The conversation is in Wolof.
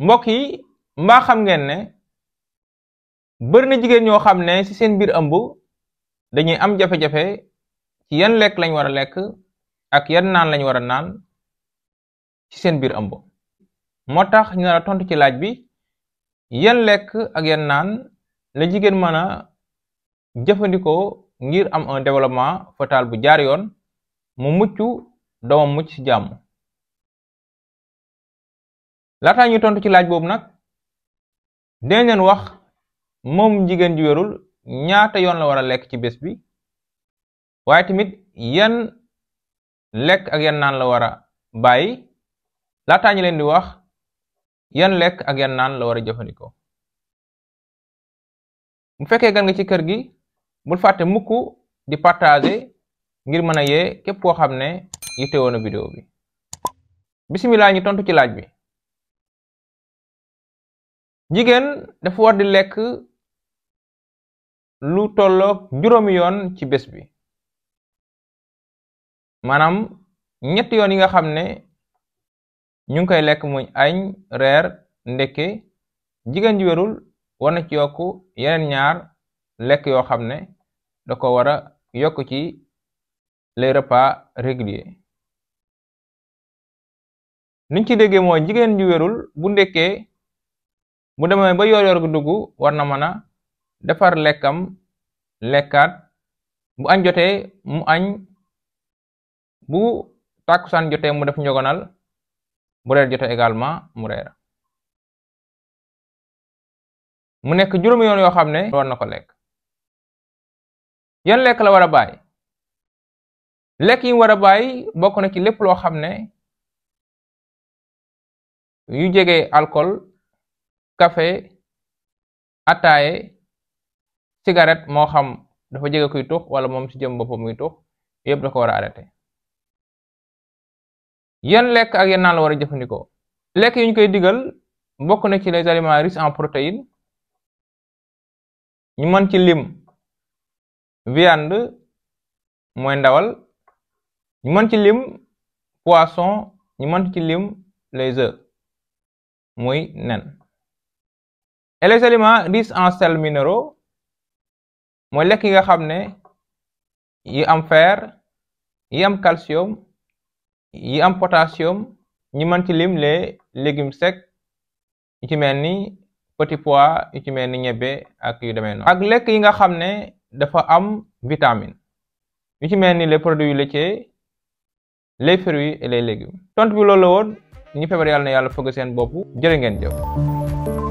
mbokk yi mbaa xam ngeen ne bari na jigéen ñoo xam ne ci seen biir ëmb dañuy am jafe-jafe ci yan lekk lañ war a lekk ak yan naan lañ war a naan ci seen biir ëmb. moo tax ñu nar a tontu ci laaj bi yan lekk ak yan naan la jigéen mën a jëfandikoo ngir am un développement fœtal bu jaar yoon mu mucc doomam mucc ci jàmm. laataa ñu tontu ci laaj boobu nag dinañ leen wax moom jigéen ju wérul ñaata yoon la war a lekk ci bés bi waaye tamit yan lekk ak yan naan la war a bàyyi laataa ñu leen di wax yan lekk ak yan naan la war a jëfandikoo. bu fekkee gan nga ci kër gi bul fàtte mukk di partager ngir mën a yee képp koo xam ne yitewoo na vidéo bi. bismillah ñu tontu ci laaj bi. jigéen dafa war di lekk lu tolloog 5 yoon ci bés bi maanaam 3 yoon yi nga xam ne ñu ngi koy lekk muy añ reer ndekke jigéen ji wérul war na ci yokk yeneen 2 lekk yoo xam ne da ko war a yokk ci les repas réguliers. niñ ci déggee mooy jigéen ji wérul bu ndekkee bu demee ba yor gu dugg war na mën a defar lekkam lekkaat bu añ jotee mu añ bu tàkkusaan jotee mu def njogonal bu reer jotee également mu reer mu nekk 5 yoon yoo xam ne war na ko lekk. yan lekk la war a bàyyi lekk yi war a bàyyi bokk na ci lépp loo xam ne yu jege alcool café ataaye cigarette moo xam dafa jege kuy tux wala moom ci jëm boppam muy tux yëpp da ko war a arrêté. yan lekk ak yan naan la war a jëfandikoo lekk yi ñu koy digal bokk na ci les aliments riches en protéines ñu mën ci lim viande mooy ndawal ñu mën ci lim poisson ñu mën ci lim les œufs muy nen. et les aliments riches en sels minéraux mooy lekk yi nga xam ne yi am fer yi am calcium yi am potassium ñi mën ci lim les légumes secs yu ci mel ni petit pois yu ci mel ni ñebbe ak yu demee noonu ak lekk yi nga xam ne dafa am vitamine yu ci mel ni les produits laitiers les fruits et les légumes. tontu bi loolu la woon ñi feebar yàlla na yàlla fëgg seen bopp jërë ngeen jëf.